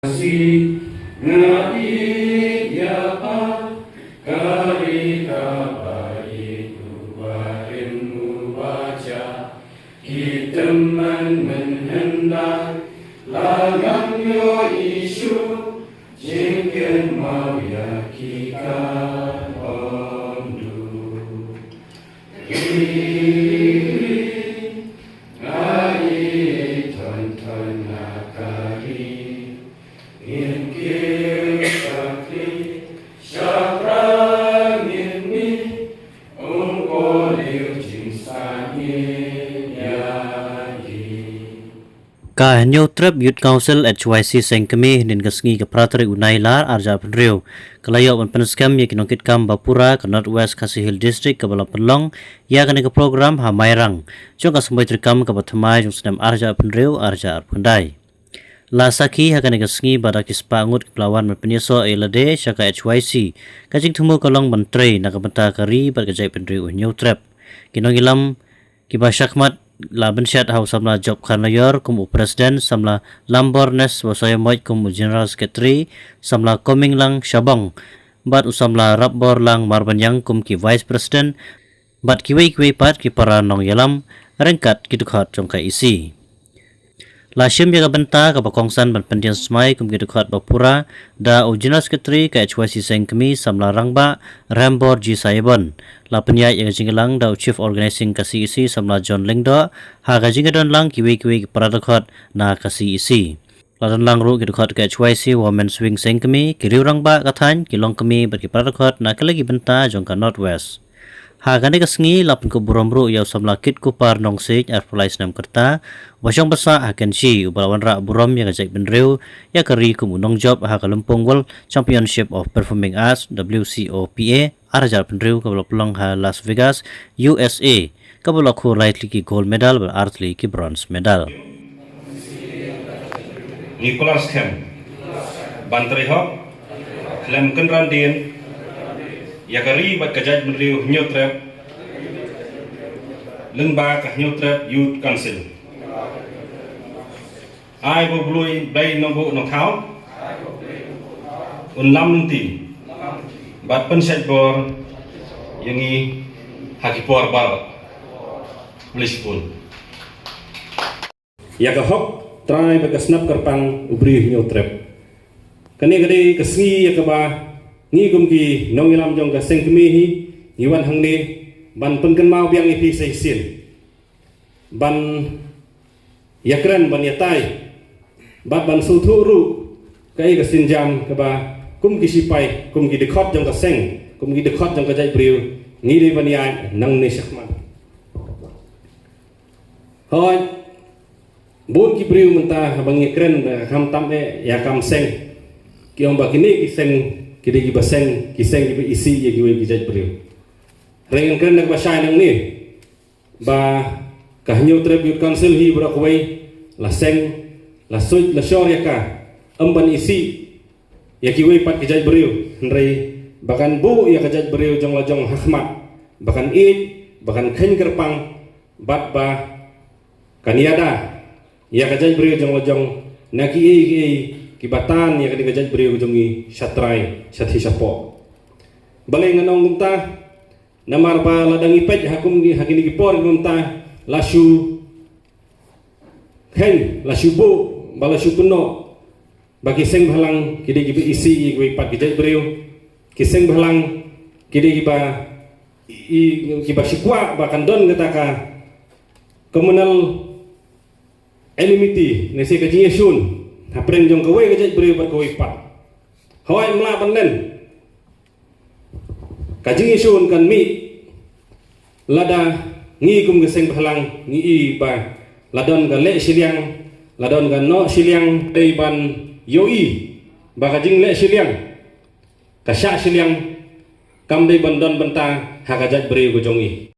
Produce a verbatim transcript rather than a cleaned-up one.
Nga ïeit ïa pha, ka ri kaba ïeit, u barim u bajah, ki tymmen mynhyndai, la ngam ïohi shuh jingkynmaw ïa ki kaba ym duh. Ri, ri, nga ïeit, ton ton nga ka ri. Ngin kiew shakri, shaphrang ngin mih, ym ïoh lei jingsangeh ïa ki. Ka Hynñiewtrep Youth Council, H Y C, Seng Kmie, hynnin ka sngi ka phra tarik u Nailar arhajar arphew hynriew, ka la ïoh ban pynskhem ïa ki nongkitkam ba pura ka North West Khasi Hills District kaba la pynlong ïa kane ka program ha Mairang jong ka symbai treikam kaba thymmai jong u snem arhajar arphew hynriew arhajar arphew khyndai. La sakhi ha kane ka sngi ba da ki spah ngut kiba la wan ban pynïasoh ïa lade sha ka H Y C, ka jingthmu ka long ban trei na ka bynta ka ri bad ka jaitbynriew u Hynñiewtrep. Ki nongïalam kiba shakhmat la bynshet ha u samla Job Kharnaior kum u President, samla Lambor Nes Basaiawmoit kum u General Secretary, samla Kominglang Shabong bad u samla Rapborlang Marbaniang kum ki Vice President, bad kiwei kiwei pat ki para nongïalam ryngkat ki dkhot jong ka E C. La shim ïa ka bynta kaba kongsan ban pyndiang smai kum ki dkhot ba pura da u General Secretary ka H Y C Seng Kmie, samla Rangbah Rembor G Saiawbon. La pynïaid ïa ka jingïalang da u Chief Organizing ka C E C, samla John Lyngdoh, ha ka jingïadon lang kiwei kiwei ki para dkhot na ka C E C. La don lang ruh ki dkhot ka H Y C Women's Wing Seng Kmie, ki riew rangbah ka thaiñ, ki longkmie bad ki para dkhot na ki lei ki bynta jong ka North West. Ha kane ka sngi la pynkup burom ruh ïa u samla Kitkupar Nongsiej, arphew lai snem ka rta, uba shong basa ha Kynshi, uba la wanrah burom ïa ka jaitbynriew, ïa ka ri kum u nongjop ha ka Lympung World Championship of Performing Arts, W C O P A, arhajar arphew hynriew kaba la pynlong ha Las Vegas, U S A, kaba la khur lai tylli ki gold medal bad ar tylli ki bronze medal. Ngi kular skhem ban trei hok khlem kynran dien ïa ka ri bad ka jaitbynriew Hynñiewtrep lyngba ka Hynñiewtrep Youth Council. Ai ba U Blei, Blei Nongbuh Nongthaw un lam lynti bad pynshait bor ïa ngi ha ki por baroh. Khublei shibun. Ïa ka hok trai bad ka snap kyrpang u briew Hynñiewtrep. Kane ka dei ka sngi ïa kaba ngi kum ki nongïalam jong ka Seng Kmie hi, ngi wan hangne ban pynkynmaw biang ïa phi sa shisien, ban ïakren, ban ïatai bad ban sngewthuh ruh kaei ka sienjam kaba kum ki sipai, kum ki dkhot jong ka seng, kum ki dkhot jong ka jaitbynriew, ngi dei ban ïaid nangne shakhmat. Hooid, bun ki briew mynta haba ngi kren, eh, khamtam eh ïa kam seng, ki ong ba kine ki seng ki dei kiba seng, ki seng kiba isih ïa kiwei ki jaitbynriew. Hynrei ngan kren da kaba shai nangne ba ka Hynñiewtrep Youth Council hi baroh kawei, la seng, la suit, la shor ïa ka, ym ban isih ïa kiwei pat ki jaitbynriew, hynrei ba kan buh ïa ka jaitbynriew jong la jong ha khmat, ba kan ïeit, ba kan kheiñ kyrpang, bad ba kan ïada ïa ka jaitbynriew jong la jong na kiei kiei kiba tan ïa kane ka jaitbynriew jong ngi sha trai, sha thih sha poh. Balei ngan ong kumta? Namar ba lada ngi peit ha kum ki, ha kine ki por ki mynta, la shu kheiñ, la shu buh, ba la shu kynnoh ba ki seng bhalang ki dei kiba isih ïa kiwei pat ki jaitbynriew, ki seng bhalang ki dei kiba i, kiba shu kwah ba kan don kata ka communal enmity, ne shi ka jingïashun hapdeng jong kawei ka jaitbynriew bad kawei pat. Hooid, ym lah ban len. Ka jingïashun kan mih lada ngi kum ka seng bhalang ngi i ba la don ka leh shiliang, la don ka noh shiliang, dei ban ïohi ba ka jingleh shiliang, ka shah shiliang, kam dei ban don bynta ha ka jaitbynriew ka jong ngi.